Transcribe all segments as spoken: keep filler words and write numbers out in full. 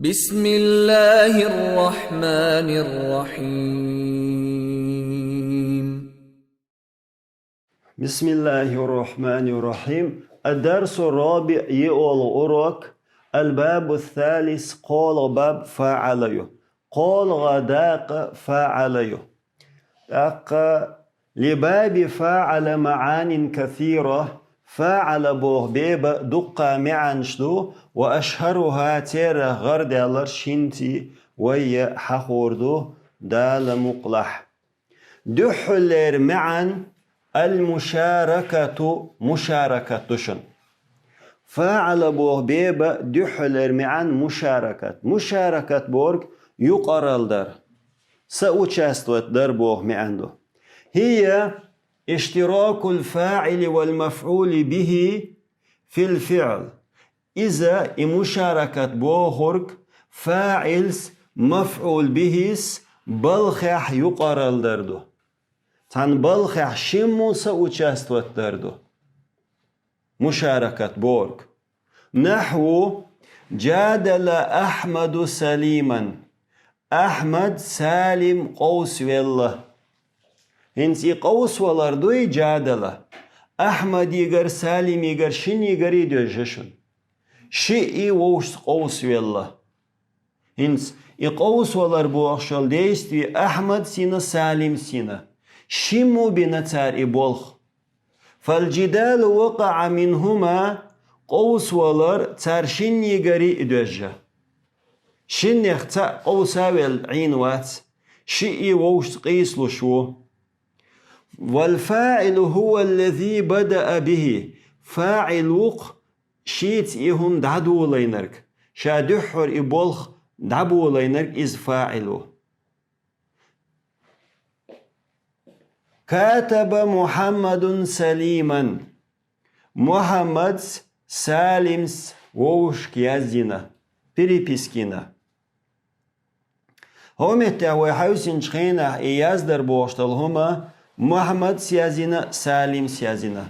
بسم الله الرحمن الرحيم. بسم الله الرحمن الرحيم. الدرس الرابع, йиъолгӀа урок. الباب الثالث, кхоалагӀа баб, فعل ю. КхоалагӀа дакъа فعل ю. ТӀаккха لباب فعل معان كثيرة, فعل боху бебан дуккха маьӀнаш ду, وأشهرها, церах гӀарадаьлларш хӀинца вай хьахор ду, Дала мукъ лахь. Дуьххьарлера маьӀна المشاركة, мушаракат ду шуна. فعل боху бебан дуьххьарлера маьӀна мушаракат. Мушаракат бохург юкъаралла дар, соучаствовать дар боху маьӀна ду. هي اشتراك الفاعل والمفعول به في الفعل. Иза, и мушаракат бохург, фаӀилс, мафӀул бихӀис балхехь юкъаралла дар ду. Цхьана балхехь шиммо соучаствовать дар ду. Мушаракат бохург. نحو: جادل أحمد سليما. Ахьмад Салим къовсавелла. ХӀинца и къовсавалар дуй, джадала. Ахьмадигара, Салимигара, шиннигара и доьжжа шуна. Шиъ и вовшашца къовсавелла. ХӀинца и къовсавалар бохуш йолу действие Ахьмадс йина, Салимс йина. Шиммо бина цара и болх. فالجدال وقع منهما, къовсавалар цара шиннигара и доьжжа. Шиннех цхьаъ къовса а велла Ӏийна вац, шиъ и вовшашца къийсалуш ву. والفاعل هو الذي بدأ به. ФаӀил ву-кх шийца и хӀума дӀадолайнарг, ша дуьххьара и болх дӀаболайнарг, иза фаӀил ву. كاتب محمد سليما. Мухьаммадс Салимс вовшашка язйина, переписка йина. ХӀокху меттехь вай хьаьвсинчу хенахь и яздар бохуш долу хӀума Мухьаммадс язйина, Салимс язйина.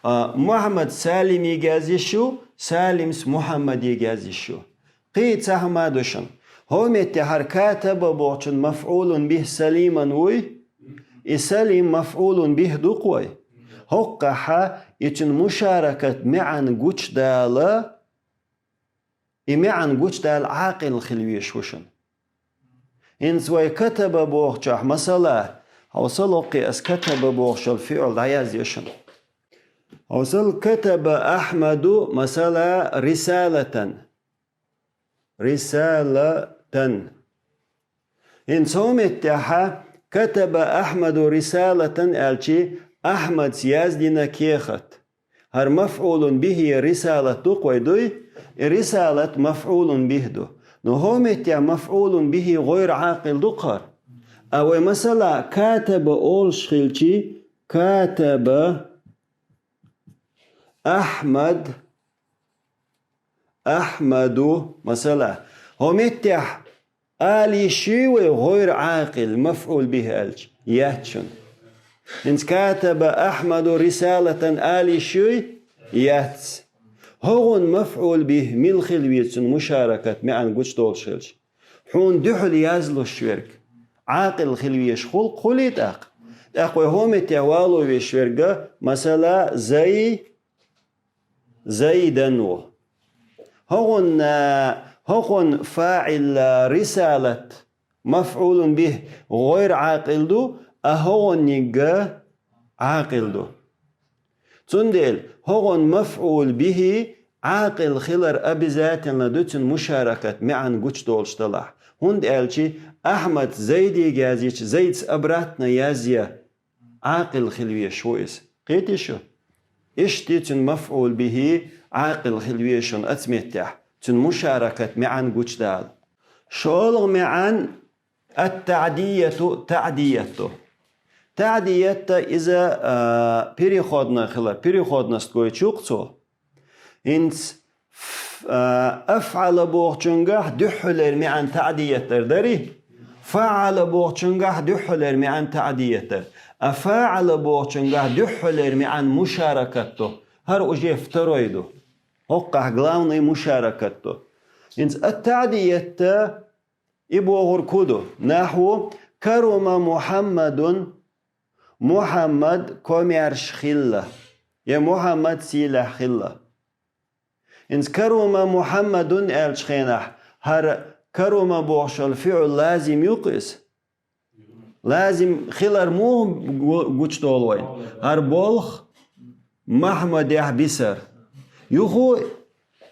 А, Мухьаммад Салимига язйиш ю, Салимс Мухьаммадига язйиш ю. Кхин а цхьа хӀума ду шуна. ХӀокху меттехь хӀара катаба бохучун мафӀулун бихӀ Салиман вуй? И Салим мафӀулун бихӀ ду-кх вай? ХӀокхахь и цуьнан мушаракат маьӀна гучудала, и маьӀна гучудала Ӏакъил хила везаш ву шуна. ХӀинца вай катаба бохучохь, масала, хьовсал, хӀокхе ас катаба бохуш йолу фиӀл дӀаязйо шуна. Хьовсал, катаба Ахьмаду, масала, рисалатан. Рисалатан. ХӀинца хӀокху меттехь катаба Ахьмаду рисалатан аьлчи, Ахьмадс яздина кехат. ХӀара мафӀулун бихӀи рисалат ду-кх вай дуй, и рисалат мафӀулун бихӀ ду. Но хӀокху меттехь мафӀулун бихӀи гӀайр Ӏакъил ду-кх хӀара. А вай масала катаба олуш хилчи, катаба Ахьмад, Ахьмаду, масала, хӀокху меттехь ала йиш юй вай гӀайр Ӏакъил, мафӀул бихӀ аьлча? Яц шуна. ХӀинца катаба Ахьмаду рисалатан ала йиш юй? Яц. ХӀокхунна мафӀул бихӀ мила хила веза цуьнан мушаракат маьӀна гучудолуш хилча? Хьуна дуьхьал язлуш верг Ӏакъил хила везаш хул-кх, хуьлий тӀаккха? ТӀаккха вай хӀокху меттехь вало везаш верг, масала, Зай-, Зайдан ву. ХӀокхунна, хӀокхунна фаӀил рисалат, мафӀулун бихӀ гӀайр Ӏакъил ду, а хӀокхунниг Ӏакъил ду. Цундела хӀокхунна мафӀул бихӀи Ӏакъил хилар обязательно ду цуьнан мушаракат маьӀна гучудолуш далахь. ХӀунда аьлча Ахьмадс Зайдига язйича, Зайдс обратно язъян Ӏакъил хила везаш ву иза. Кхетий шу? Иштта цуьнан мафӀул бихӀи Ӏакъил хила веза шуна оцу меттехь, цуьнан мушаракат маьӀна гучудала. ШолгӀа маьӀна ат-таӀдияту, таӀдият ду. ТаӀдият иза, а, переходный хилар, переходность гойтуш ю-кх цо. ХӀинца, ф-, а, афӀала бохучуьнгахь дуьххьарлера маьӀна таӀдият дар дарий? ФаӀала бохучуьнгахь дуьххьарлера маьӀна таӀдият дар. А фаӀала бохучуьнгахь дуьххьарлера маьӀна мушаракат ду. ХӀара уже второй ду. ХӀокхахь главный мушаракат ду. ХӀинца ат-таъдият и бохург хӀун ду? Нахьву: «Карума Мухьаммадун», Мухьаммад комаьрша хилла, я Мухьаммад сийлахь хилла. ХӀинца «карума Мухьаммадун» аьллачу хенахь, хӀара «карума» бохуш йолу фиъл лазим ю-кх иза? Лазим хилар муха гу-, гучудолу вайна? ХӀара болх Махьмадехь бисар. Юха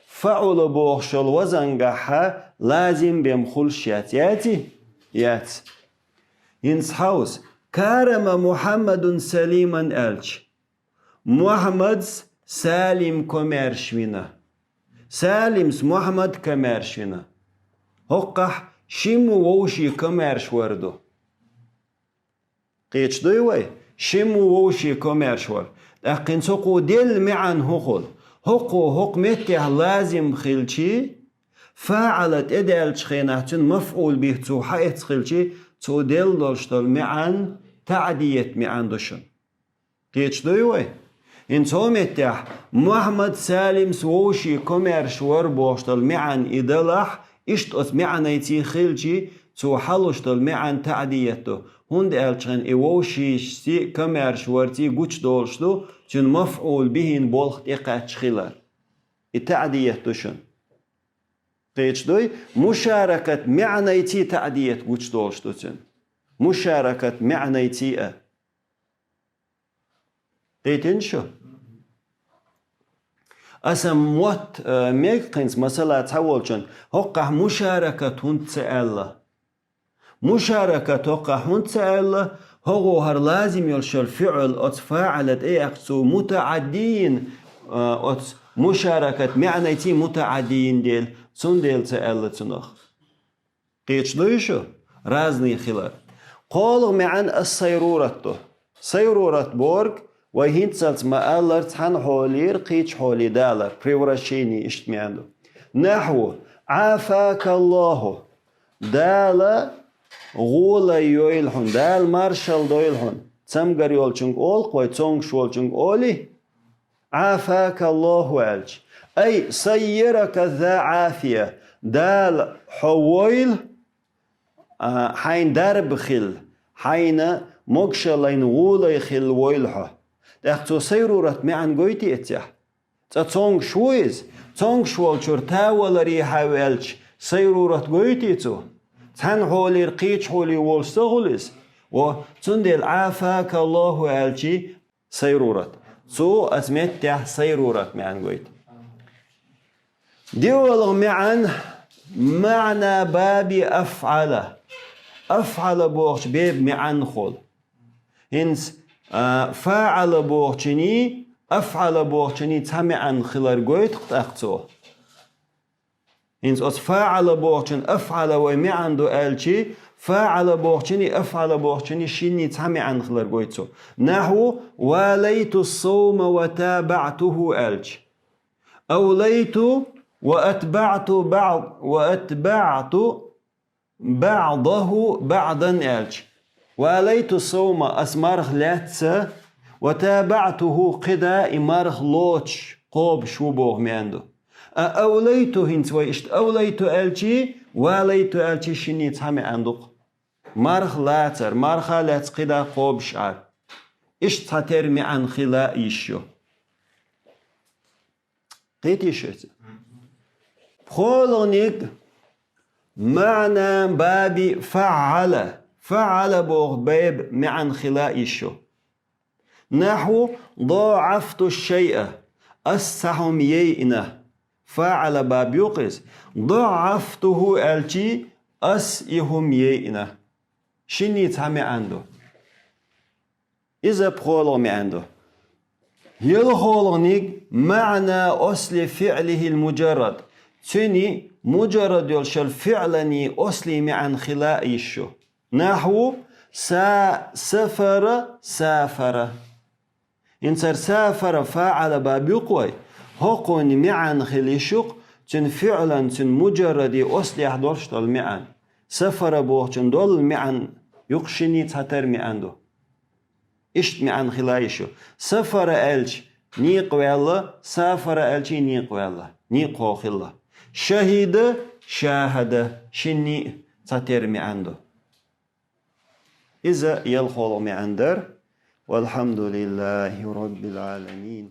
«фаъула» бохуш йолу вазангахьа лазим бен хуьлуш яц, яций? Яц. ХӀинца хьовса: «Карама Мухьаммадун Салиман» аьлча, Мухьаммадс Салим комаьрша вина. Салимс Мухьаммад комаьрша вина. ХӀоккхахь шимма вовшийн комаьрша вар ду. Кхеташ дуй вай? Шимма вовшийн комаьрша вар. ТӀаккха хӀинца хӀокхо делла маьӀна хӀун хуьлу? ХӀокхо хӀокху меттехь лазим хилчий, фаъала тӀедаьллачу хенахь цуьнан мафъул бихӀ цо хьаэцна хилчий, цо делла долуш долу маьӀна таъдият маьӀна ду шуна. Кхеташ дуй вай? ХӀинца хӀокху меттехь Мухьаммад Салимс вовшийн комаьрша вар бохуш долу маьӀна и далахь, иштта оцу маьӀнайций хилчий, цо хьалуш долу маьӀна таъдият ду, хӀунда аьлча хьайн и вовшийшций, комаьрша варций гучудолуш ду цуьнан мафъул бихӀин болх тӀекхаьчча хилар. И таъдият ду шуна. Кхеташ дуй? Мушаракат маьӀнайций таъдият гучудолуш ду цуьнан. Мушаракат маьӀнайций а. Кхийтина шу? Аса мотт, э, мега хӀинца масала цхьаволчун, хӀоккхахь мушаракат хӀунда ца аьлла? Мушаракат хӀоккхахь хӀунда ца аьлла? ХӀокхо хӀара лазим йолуш йолу фиъл оцу фаъала тӀеэккхча цо мутаӀаддийна, э, оцу мушаракат маьӀнайций мутаӀаддийна дела, цундела ца аьлла цунах. Кхеташ дуй шу? Разный хилар. КхоалгӀа маьӀна ас-сайрурат ду. Сайрурат бохург, вай хӀинццалц ма-аллара, цхьана хьолера кхечу хьоле далар, превращение иштта маьӀна ду. Нахьву: «Ӏафакаллаху». Дала гӀоле йойла хьуна, Дала маршалла дойла хьуна. Цамгар йолчуьнга олу-кх вай, цомгуш волчуьнга олий? «Ӏафакаллаху» аьлча. «Ай саййарака за Ӏафия». Дала хьо войла, а, хьайна дарба хилла, хьайна могушаллин гӀоле хилла войла хьо. ТӀаккха цо сайрурат маьӀна гойтий эццехь? Цкъа цомгуш ву иза? Цомгуш волчуьра таваларе хьан ваьлча, сайрурат гойтий цо? Цхьана хьолера кхечу хьоле волуш ца хуьлу иза? Во, цундела «Ӏафакаллаху» аьлчий, сайрурат. Цо аса меттехь сайрурат маьӀна гойту. ДиъалгӀа маьӀна маьӀна баби афӀала. АфӀала бохучу бебан маьӀна хуьлу. ХӀинца, а, фаъала бохучуьний, афӀала бохучуьний цхьа маьӀна хилар гойту-кх тӀаккха цо. ХӀинца оцу фаъала бохучун афӀала вай маьӀна ду аьлчий, фаъала бохучуний афӀала бохучуний шинний цхьа маьӀна хилар гойту цо. Нахьву: «Валайту ссавма ва табаӀтуху» аьлча. «Авлайту ва атбаӀту баӀ-, ва атбаӀту баӀдаху баӀдан» аьлча. «Валайту ссавма», ас марха лаьцна, «ва табаӀтуху», кхидӀа и марха лоцуш, кхобуш ву боху маьӀна ду. А «авлайту», хӀинца вай иштта «авлайту» аьлчий, «валайту» аьлчий шинний цхьа маьӀна ду-кх. Марха лацар, марха лаьцна кхидӀа кхобуш Ӏар. Иштта цхьатерра маьӀна хила йиш ю. Кхетий шу иза? ПхоалгӀаниг маьӀна баби фаӀала. ФаӀала боху бебан маьӀна хила йиш ю. Нахьву: «ДаӀафту шайъа». Ас цхьа хӀума яйъина. ФаӀала баб ю-кх иза. «ДаӀафтуху» аьлчий, ас и хӀума яйъина. Шинний цхьа маьӀна ду. Иза пхоалгӀа маьӀна ду. ЙалхоалгӀаниг маьӀна асли фиълихил муджаррад. Цуьнан муджаррад йолчу фиълан асли маьӀна хила йиш ю. Нахьву: са-, сафара, сафара. ХӀинца хӀара сафара фаӀала баб ю-кх вай. ХӀокхуьнан маьӀна хила йиш ю-кх, цуьнан фиълан, цуьнан муджаррадан аслехь долуш долу маьӀна. Сафара бохучун долу маьӀна ю-кх шинний цхьатерра маьӀна ду. Иштта маьӀна хила йиш ю. Сафара аьлча, некъа ваьлла, сафара аьлчий, некъа ваьлла, некъахо хилла. ШахӀида شاهد, шиннеи цатера маӀан ду. Иза ялхлагӀа маӀан дар. والحمد لله رب العالمين.